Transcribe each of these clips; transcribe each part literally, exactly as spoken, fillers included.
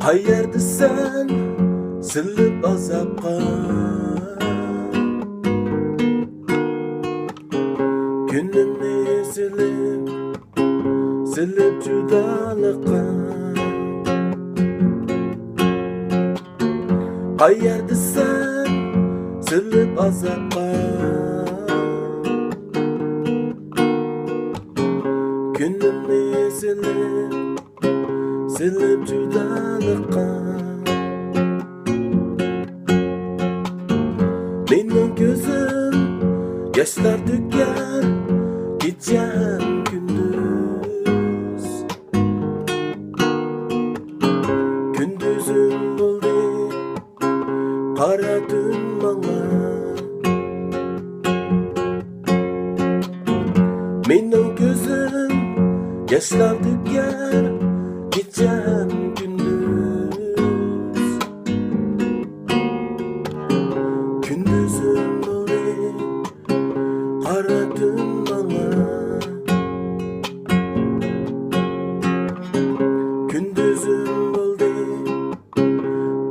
قەيەردىسەن سېلىپ ئازابقا، كۈنۈمنى سېلىپ، سېلىپ جۇدالىققا. قەيەردىسەن سېلىپ ئازابقا، كۈنۈمنى سېلىپ، سېلىپ جۇدالىققا. مېنىڭ كۆزۈم ياشلار تۆكەر كېچە ھەم كۈندۈز. كۈندۈزۈم بولدى قارا تۈن ماڭا. مېنىڭ كۆزۈم ياشلار تۆكەر كېچە ھەم كۈندۈز. كۈندۈزۈم بولدى قارا تۈن ماڭا. كۈندۈزۈم بولدى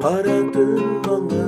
قارا تۈن ماڭا.